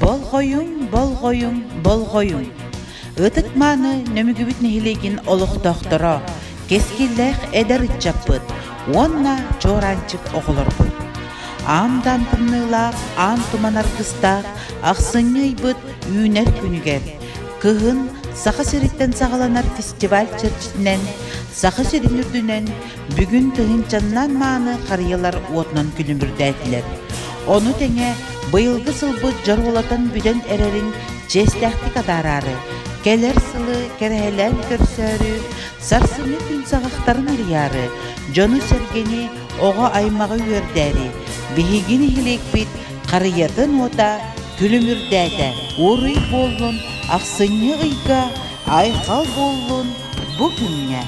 Болҕойуҥ, болҕойуҥ, болҕойуҥ! Ытык-мааны Нөмүгүбүт нэһилиэгин олохтоохторо, кэскиллээх эдэр ыччаппыт уонна чуораанчык оҕолорбут. Аам-даам тымныылаах, аан туман аргыстаах ахсынньы ыйбыт үүнэр күнүгэр кыһын Саха сириттэн саҕаланар фестиваль чэрчитинэн Саха сирин үрдүнэн бүгүн тыһыынчаннан мааны харыйалар уотунан күлүмүрдээтилэр. Ону тэҥэ быйылгы сылбыт дьоруолатан бүтэн эрэрин чиэстээхтик атаараары, кэлэр сылы кэрэһэлээн көрсөөрү, сарсыҥҥы күн саҕахтарын арыйаары, дьону-сэргэни, оҕо аймаҕы үөрдээри, биһиги нэһилиэкпит харыйатын уота күлүмүрдээтэ. Уруй буоллун ахсынньы ыйга, айхал буоллун бу күҥҥэ!